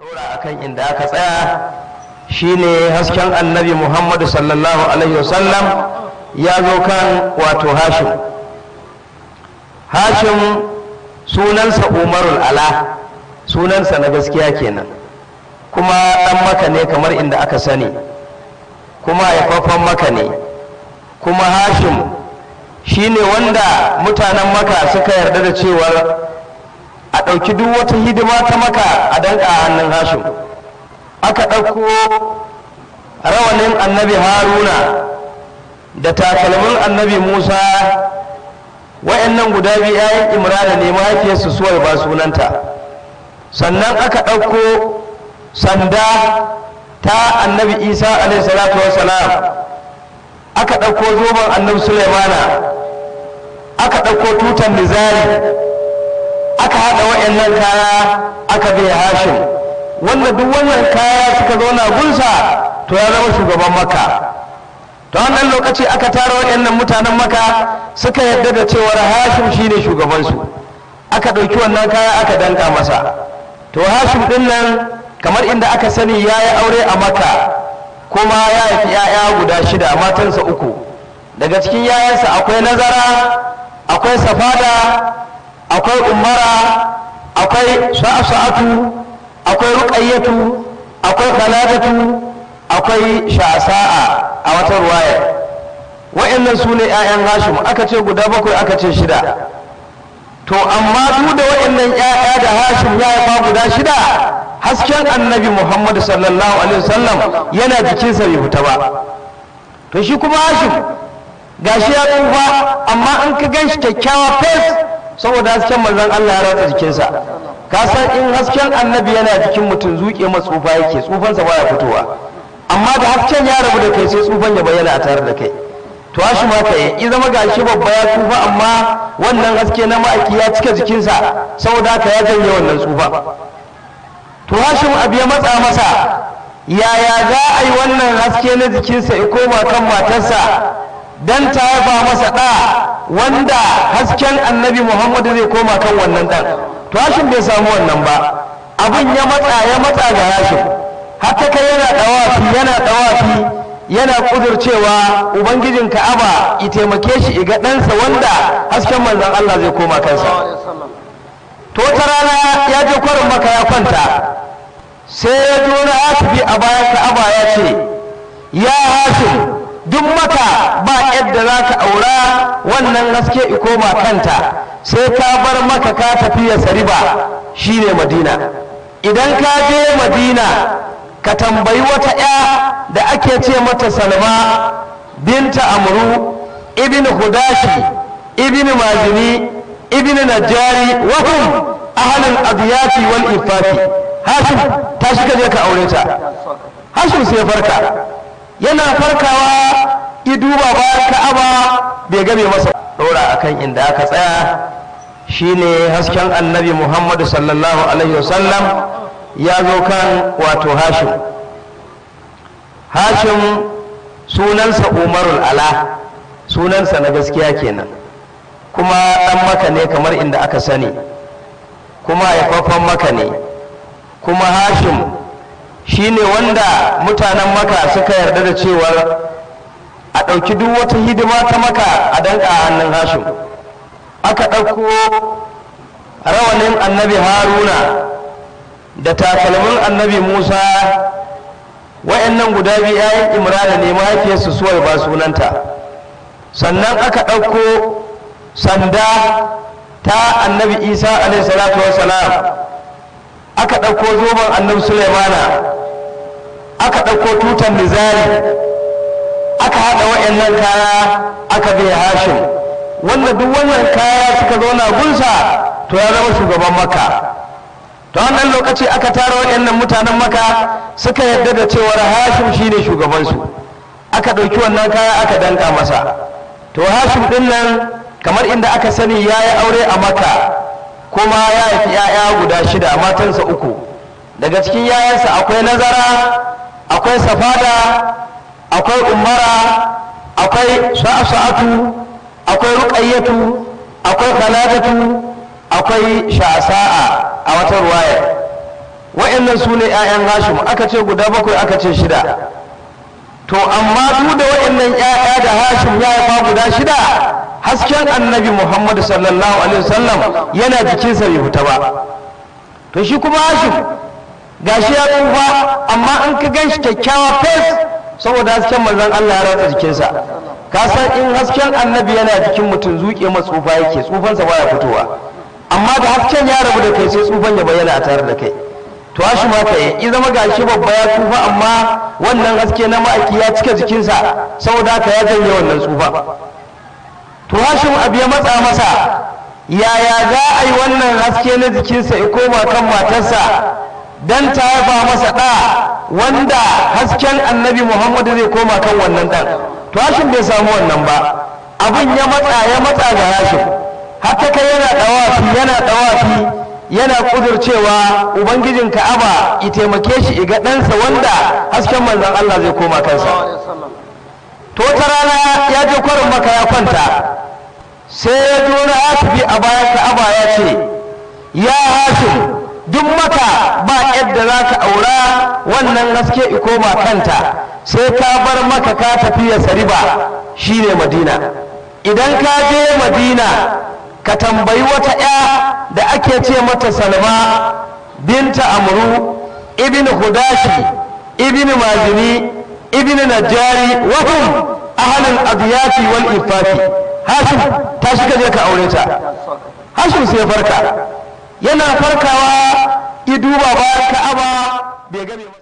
Dora akan inda aka tsaya shine hasken Annabi Muhammadu sallallahu alaihi wasallam ya zo kan wato Hashim. Hashim sunansa Umarul Ala, sunansa na gaskiya kenan, kuma ɗan Maka ne kamar inda aka sani, kuma haifaffen Maka ne. Kuma Hashim shine wanda mutanen Maka suka yarda da cewar a ɗauki duk wata hidima ta Maka a danka a hannun Hashim. Aka ɗauko rawanin Annabi Haruna da takalmin Annabi Musa, wa'annan guda biyu 'ya'yan Imrana ne, mahaifiyarsu Suwai ba sunanta. Sannan aka ɗauko sanda ta Annabi Isa alaihi salatu wassalam, aka ɗauko zoben Annabi Sulaimana, aka ɗauko tutan nizari, aka haɗa wa'annan kaya aka bai Hashim. Wanda duk wannan kaya suka zauna gunsa, to ya zama shugaban Maka. Ta wannan lokaci aka tara waɗannan mutanen Maka, suka yarda da cewar Hashim shine shugabansu. Aka ɗauki wannan kaya aka danka masa. To Hashim ɗin nan, kamar inda aka sani, ya yi aure a Maka, kuma ya haifi 'ya'ya guda shida, matansa uku. Daga cikin 'ya'yansa akwai Nazara, akwai Safada, akwai Umara, akwai Sa'atu, akwai Ruqayyatu, akwai Khaladatu, akwai Sha'sa'a a wata ruwaya. Wa'annan su ne 'ya'yan Hashim, aka ce guda bakwai, aka ce shida. To amma duk da wa'annan 'ya'ya da Hashim ya haifa guda shida, hasken Annabi Muhammadu sallallahu alaihi wasallam yana jikinsa, bai fita ba. To shi kuma Hashim gashi ya tsufa, amma in ka gan shi kyakkyawa fes, saboda hasken Manzon Allah ya ratsa jikinsa. Ka san in hasken Annabi yana jikin mutum, zuƙe ma tsufa yake, tsufansa baya fitowa. Amma da hasken ya rabu da kai, sai tsufan ya bayyana a tare da kai. To Hashim haka yi zama, gashi babba ya tsufa, amma wannan haske na Ma'aiki ya cika jikinsa, saboda haka ya janye wannan tsufa. To Hashim abu ya matsa masa, yaya za a yi wannan haske na jikinsa ya koma kan matarsa don ta haifa masa ɗa wanda hasken Annabi Muhammadu zai koma kan wannan ɗan? To Hashim bai samu wannan ba. Abin ya matsa, ya matsa ga Hashim, har ta kai yana ɗawafi, yana ɗawafi, yana ƙudurcewa Ubangijin Ka'aba ya taimake shi iga ɗansa wanda hasken Manzon Allah zai koma kansa. To wata rana ya je kwarin Maka ya kwanta, sai ya ji wani asibi a bayan Ka'aba ya ce, "Ya Hashim, duk Maka ba yadda za ka aura wannan haske i koma kanta, sai ka bar Maka ka tafi ya Sariba, shine Madina. Idan ka je Madina, ka tambayi wata 'ya da ake ce mata Salma binta Amru ibn Hudashi ibn Mazini ibn Najjari, wahum ahlul adiyati wal ifafi. Hashim, ta shi je ka aure ta." Hashim sai farka. Yana farkawa i duba bayan Ka'aba, bai game masa. Dora akan inda aka tsaya shine hasken Annabi Muhammadu sallallahu alaihi wasallam ya zo kan wato Hashim. Hashim sunansa Umarul Ala, sunansa na gaskiya kenan, kuma ɗan Maka ne kamar inda aka sani, kuma haifaffen Maka ne. Kuma Hashim shine wanda mutanen Maka suka yarda da cewar a ɗauki duk wata hidima ta Maka a danka a hannun Hashim. Aka ɗauko rawanin Annabi Haruna da takalmin Annabi Musa, wa'annan guda biyu 'ya'yan Imrana ne, mahaifiyarsu Suwai ba sunanta. Sannan aka ɗauko sanda ta Annabi Isa alaihi salatu wassalam, aka ɗauko zoben Annabi Sulaimana, aka ɗauko tutan nizari, aka haɗa wa'annan kaya aka bai Hashim. Wanda duk wannan kaya suka zauna gunsa, to ya zama shugaban Maka. Ta wannan lokaci aka tara waɗannan mutanen Maka, suka yarda da cewar Hashim shine shugabansu. Aka ɗauki wannan kaya aka danka masa. To Hashim ɗin nan, kamar inda aka sani, ya yi aure a Maka, kuma ya haifi 'ya'ya guda shida, matansa uku. Daga cikin 'ya'yansa akwai Nazara, akwai Safada, akwai Umara, akwai Sa'atu, akwai Ruqayyatu, akwai Khaladatu, akwai Sha'sa'a a wata ruwaya. Wa'annan su ne 'ya'yan Hashim, aka ce guda bakwai, aka ce shida. To amma duk da wa'annan 'ya'ya da Hashim ya haifa guda shida, hasken Annabi Muhammadu sallallahu alaihi wasallam yana jikinsa bai fita ba. To shi kuma Hashim gashi ya tsufa, amma in ka gan shi kyakkyawa fes, saboda hasken manzon Allah ya ratsa jikinsa. Ka san in hasken Annabi yana jikin mutum, zuƙe ma tsufa yake, tsufansa baya fitowa. Amma da hasken ya rabu da kai, sai tsufan ya bayyana a tare da kai. To Hashim haka yi zama, gashi babba ya tsufa, amma wannan haske na ma'aiki ya cika jikinsa, saboda haka ya janye wannan tsufa. To Hashim abu ya matsa masa, yaya za a yi wannan haske na jikinsa ya koma kan matarsa don ta haifa masa ɗa wanda hasken Annabi Muhammadu zai koma kan wannan ɗan? To Hashim bai samu wannan ba. Abin ya matsa, ya matsa ga Hashim, har ta kai yana ɗawafi, yana ɗawafi, yana kudurcewa Ubangijin Ka'aba i taimake shi iga ɗansa wanda hasken manzon Allah zai koma kansa. To wata rana ya je kwarin Maka ya kwanta, sai ya ji wani asibi a bayan Ka'aba ya ce, "Ya Hashim, duk Maka ba yadda za ka aura wannan haske i koma kanta, sai ka bar Maka ka tafi ya Sariba, shine Madina. Idan ka je Madina, ka tambayi wata 'ya da ake ce mata Salma binta Amru ibn Hudashi ibn Mazini ibn Najjari, wahum ahlul adiyati wal ifafi. Hashim, ta shi je ka aure ta." Hashim sai farka. Yana farkawa i duba bayan Ka'aba, bai game.